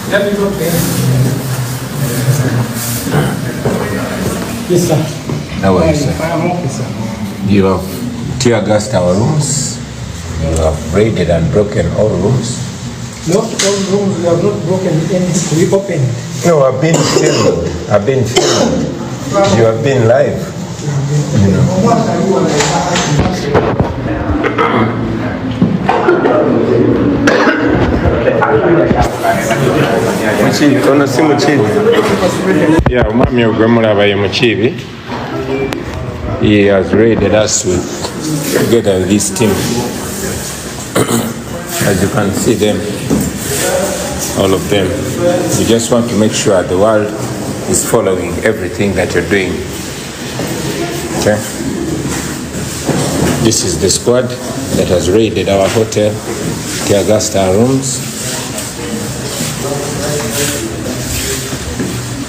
Let me talk to him. Yes, sir. How are you, sir? I'm okay, sir. You have tear gassed our rooms. You have raided and broken all rooms. Not all rooms, we have not broken any, we opened. No, I've been filmed. I've been filmed. You have been live. You know. Mukiibi ono si mukiibi ya omwami ogwe mulaba ye mukiibi. He has raided us with together with this team, as you can see them, all of them. We just want to make sure the world is following everything that you're doing. Okay, this is the squad that has raided our hotel, tear-gassed our rooms.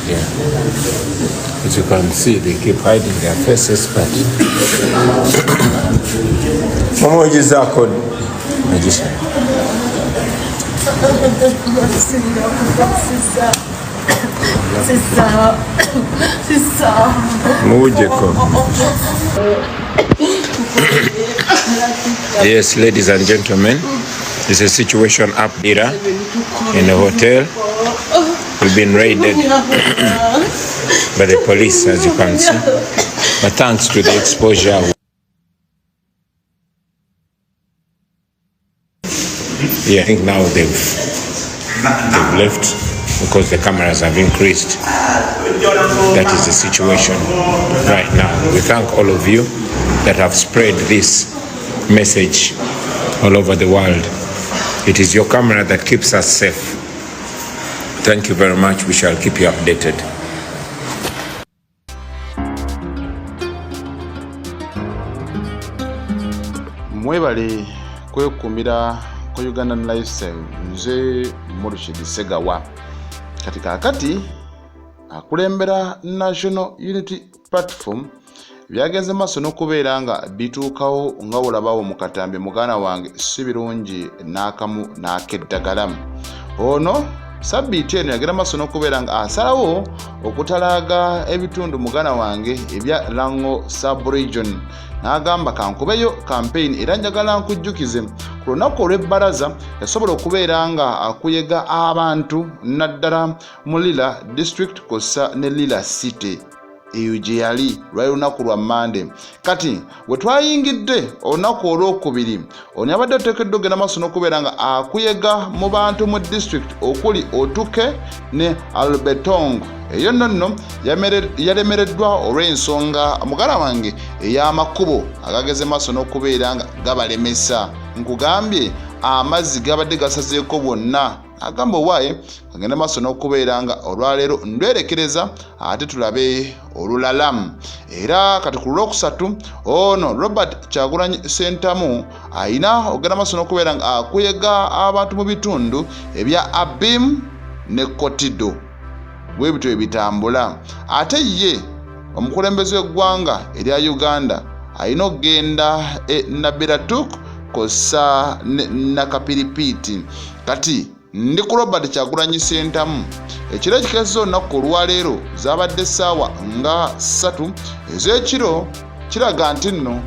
Yeah. As you can see, they keep hiding their faces, but mumuwugizaako magician. Muwujeko. Yes, ladies and gentlemen, it's a situation up here in the hotel. We've been raided by the police, as you can see. But thanks to the exposure, yeah, I think now they've left because the cameras have increased. That is the situation right now. We thank all of you that have spread this message all over the world. It is your camera that keeps us safe. Thank you very much. We shall keep you updated. Mwebale kwekumira ku Ugandan Lifestyle. Nze Murshid Segawa. Kati kaakati akulembera National Unity Platform byagenze maaso n'okubeera nga bituukawo nga wolabawo mu katambi, muganda wange, si birungi n'akamu n'akeddagala. Ono sabbiiti eno yagenda maaso n'okubeera nga asalawo okutalaaga ebitundu, muganda wange, ebya Lango Subregion, n'agamba kankubeyo campaign. Era njagala nkujjukize, ku lunaku olw'ebbalaza yasobola okubeera nga akuyega abantu naddala mu Lira District kw'ossa ne Lira City. Eyo gye yali lwali lunaku lwa Mande. Kati we twayingidde olunaku olwokubiri, ono yabadde oteekeddwa ogenda maaso n'okubeera nga akuyega mu bantu mu district okuli Otuke ne Albertong. Eyo nno nno yalemereddwa olw'ensonga, mugala wange, ey'amakubo agageze maaso n'okubeera nga gabalemesa. Nkugambye, amazzi gabadde gasazeeko bwonna. Agamba owaaye agenda maaso n'okubeera nga olwaleero ndwerekereza, ate tulabe olulala. Era kati ku lwokusatu ono Robert Kyagulanyi Sentamu ayina ogenda maaso n'okubeera nga akuyega abantu mu bitundu ebya Abim ne Kotido. Bwe bityo ebitambula. Ate ye omukulembeze w'eggwanga erya Uganda alina okugenda e Nabiratuk kossa ne Nakapiripiiti. Kati ndi ku Robert Kyagulanyi Sentamu. Ekiro ekikeeseza olunaku olwaleero zabadde essaawa nga 3 ez'ekiro. Kiraga nti nno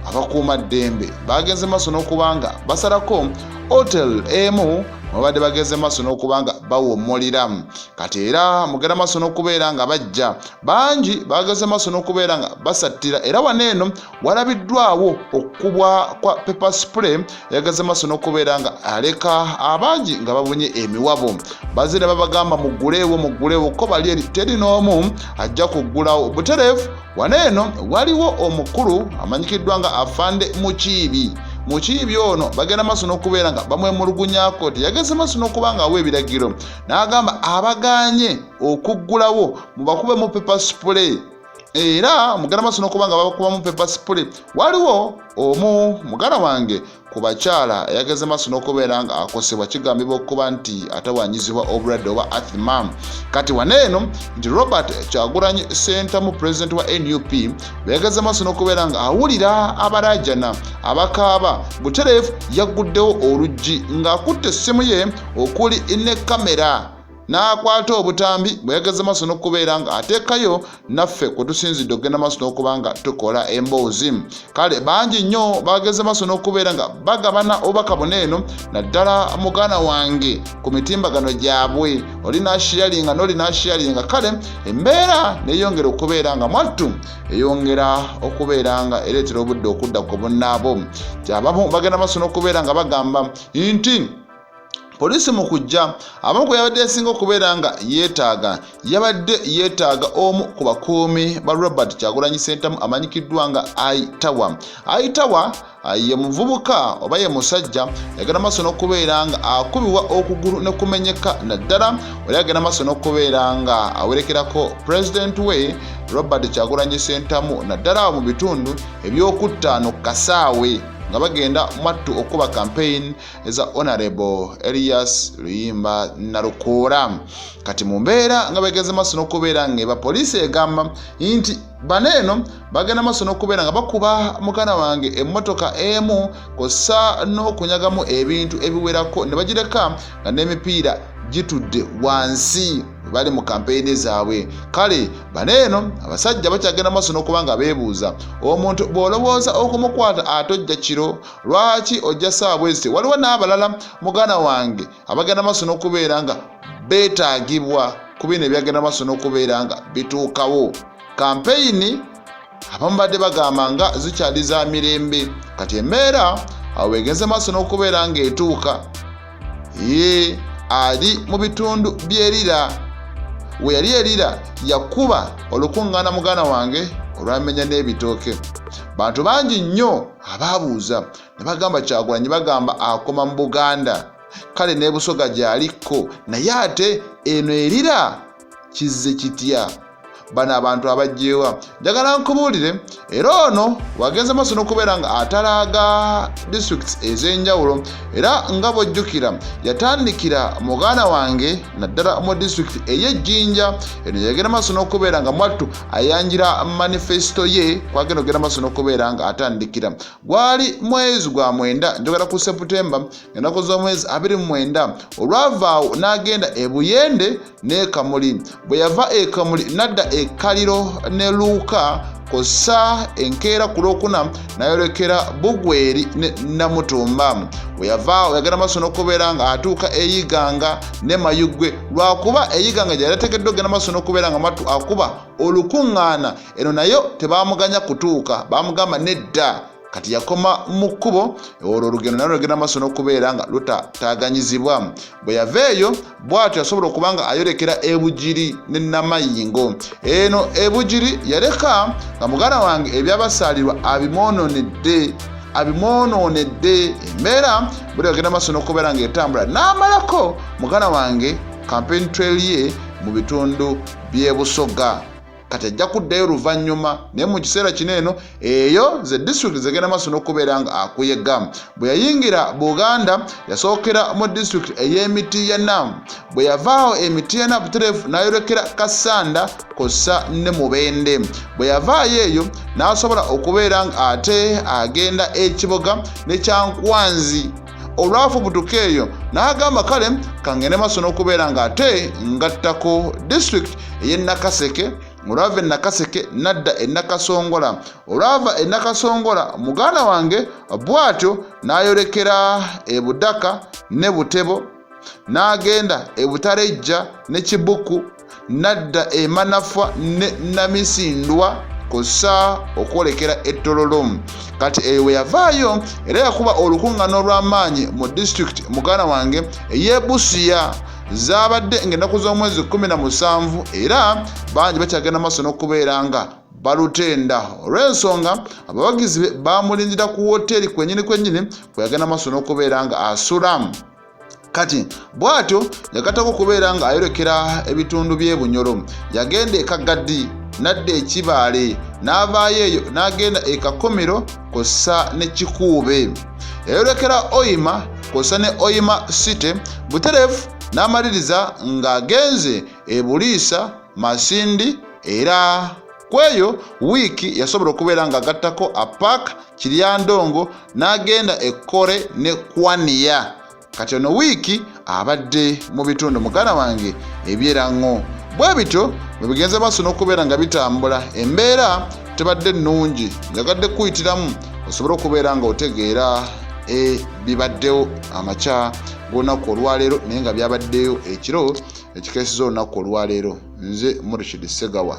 abakuumaddembe bagenze maaso n'okuba nga basalako hotel emu mwebadde bagenze maaso n'okuba nga bawummulira. Kati era mugenda maaso n'okubeera nga bajja bangi, bagenze maaso n'okubeera nga basattira. Era wano eno walabiddwawo okukubwa kwa pepper spray yagenze maaso n'okubeera nga aleka abangi nga babunye emiwabo. Bazira babagamba mugguleewo, mugguleewo, ko bali eri teri n'omu ajja kuggulawo butereevu. Wano eno waliwo omukulu amanyikiddwa nga Afande Mukiibi. Mukiibi ono bagenda maaso n'okubeera nga bamwemulugunyako nti yagenze maaso n'okuba nga awa ebiragiro n'agamba abaganye okuggulawo mubakubemu pepper spray. Era mugenda maaso n'okuba nga babakubamu pepper spray. Waliwo omu, muganda wange, ku bakyala eyageze maaso n'okubeera nga akosebwa, kigambibwa okuba nti atawanyizibwa obulwadde oba asthma. Kati wano eno nti Robert Kyagulanyi Sentamu, pulezidenti wa NUP, bwe yageze maaso n'okubeera nga awulira abalajana abakaaba butereevu, yagguddewo oluggi ng'akutte essimu ye okuli ne kamera. N'akwata obutambi bwe yageze maaso n'okubeera nga ateekayo naffe kwe tusinzidde okugenda maaso n'okuba nga tukola emboozi. Kale bangi nnyo bageze maaso n'okubeera nga bagabana obubaka buno eno, naddala muganda wange ku mitimbagano gyabwe, oli n'ashiyalinga n'oli n'ashiyalinga. Kale embeera neyongera okubeera nga mwattu eyongera okubeera nga ereetera obudde okudda ku bunnaabo. Abamu bagenda maaso n'okubeera nga bagamba nti poliisi mu kujja abamu ku yabadde esinga okubeera nga yeetaaga yabadde yeetaaga omu ku bakuumi ba Robert Kyagulanyi Ssentamu amanyikiddwa nga Aitawa. Aitawa ye muvubuka oba ye musajja yagenda maaso n'okubeera nga akubibwa okugulu ne kumenyeka, naddala oli agenda maaso n'okubeera nga awerekerako pulezidenti we Robert Kyagulanyi Ssentamu, naddala awo mu bitundu ebyokuttaano Kasaawe nga bagenda mwattu okuba campaign eza Honorable Elias Luyimba Nalukoola. Kati mu mbeera nga begeze maaso n'okubeera ng'eba poliisi egamba nti bano eno bagenda maaso n'okubeera nga bakuba muganda wange emmotoka emu kw'ossa n'okunyagamu ebintu ebiwerako ne bagireka nga n'emipiira gitudde wansi bali mu kampeyini zaabwe. Kale bano eno abasajja bakyagenda maaso n'okuba nga beebuuza omuntu bw'olowooza okumukwata ate ojja kiro lwaki ojja saawa bweziti. Waliwo n'abalala muganda wange abagenda maaso n'okubeera nga beetaagibwa ku bino ebyagenda maaso n'okubeera nga bituukawo. Kampeyini abamu badde bagamba nga zikyali za mirembe, kati embeera awo egenze maaso n'okubeera ng'etuuka. Ye ali mu bitundu by'erira we yali erira yakuba olukuŋŋaana muganda wange olwamenya n'ebitooke. Bantu bangi nnyo abaabuuza ne bagamba Kyagulanyi bagamba akoma mu Buganda, kale ne Busoga gy'alikko, naye ate eno erira kizze kitya? Bano abantu abajjeewa njagala nkubuulire. Era ono wagenze maaso n'okubeera nga atalaaga districts ez'enjawulo, era nga bw'ojjukira yatandikira muganda wange naddala mu disitulikiti ey'Ejjinja. Eno yagenda maaso n'okubeera nga mwattu ayanjira manifesito ye kwagenda okugenda maaso n'okubeera nga atandikira. Gwali mwezi gwa mwenda, njogera ku Seputemba, ennaku z'omwezi 29. Olwavaawo n'agenda e Buyende n'e Kamuli. Bwe yava e Kamuli n'adda e Kaliro ne Luuka kw'ossa enkeera ku Lwokuna n'ayolekera Bugweri ne Namutumba. We yavaawo yagenda maaso n'okubeera nga atuuka e Iganga ne Mayuggwe, lwakuba e Iganga gye yali ateekeddwa okugenda maaso n'okubeera nga mwattu akuba olukuŋŋaana eno nayo tebaamuganya kutuuka, baamugamba nedda. Kati yakoma mu kkubo, olwo olugendo nalwo lugenda maaso n'okubeera nga lutataaganyizibwa. Bwe yava eyo bw'atyo yasobola okuba nga ayolekera Ebugiri ne Namayingo. Eno Ebugiri yaleka nga muganda wange ebyabasaalirwa abimwonoonedde abimwonoonedde. Embeera buli agenda maaso n'okubeera ng'etambula n'amalako muganda wange campaign trail ye mu bitundu by'e Busoga. Kati ajja kuddayo oluvannyuma, naye mu kiseera kino eno eyo ze disitulikiti zegenda maaso n'okubeera nga akuyega. Bwe yayingira Buganda yasookera mu disitulikiti ey'Emitiyana. Bwe yavaawo Emitiyana butereevu n'ayolekera Kassanda kw'ossa ne Mubende. Bwe yavaayo eyo n'asobola okubeera nga ate agenda e Kiboga ne Kyankwanzi. Olwafubutuka eyo n'agamba kale kangende maaso n'okubeera ng'ate ngattako disitulikiti ey'e Nakaseke. Olwava e Nakaseke n'adda e Nakasongola. Olwava e Nakasongola muganda wange bw'atyo n'ayolekera e Budaka ne Butebo, n'agenda e Butarejja ne Kibuku, n'adda e Manafwa ne Namisindwa kw'ossa okwolekera e Tororo. Kati eyo we yavaayo era yakuba olukuŋŋaana olw'amaanyi mu disitulikiti muganda wange ey'e Busia. Zaabadde ng'ennaku z'omwezi 17, era bangi bakyagenda maaso n'okubeera nga balutenda olw'ensonga abawagizi be baamulindira ku wooteeri kwennyini kwennyini kwe yagenda maaso n'okubeera nga asula. Kati bw'atyo yagattako okubeera nga ayolekera ebitundu by'e Bunyoro. Yagenda e Kagadi n'adda e Kibaale, n'avaayo eyo n'agenda e Kakomero kw'ossa ne Kikuube. Yayolekera Oyima kw'ossa ne Oyima City butereevu n'amaliriza ng'agenze e Buliisa Masindi, era kweyo wiiki yasobola okubeera ng'agattako Apak Kiryandongo n'agenda e Kore ne Kwania. Kati ono wiiki Abadde mu bitundu, muganda wange, ebyerango bwe bityo bwe bigenze maaso n'okubeera nga bitambula. Embeera tebadde nnungi. Njagadde kukuyitiramu osobole okubeera nga otegeera ebibaddewo amakya g'olunaku olwaleero, naye nga byabaddeyo ekiro ekikeesiza olunaku olwaleero. Nze Murshid Segawa.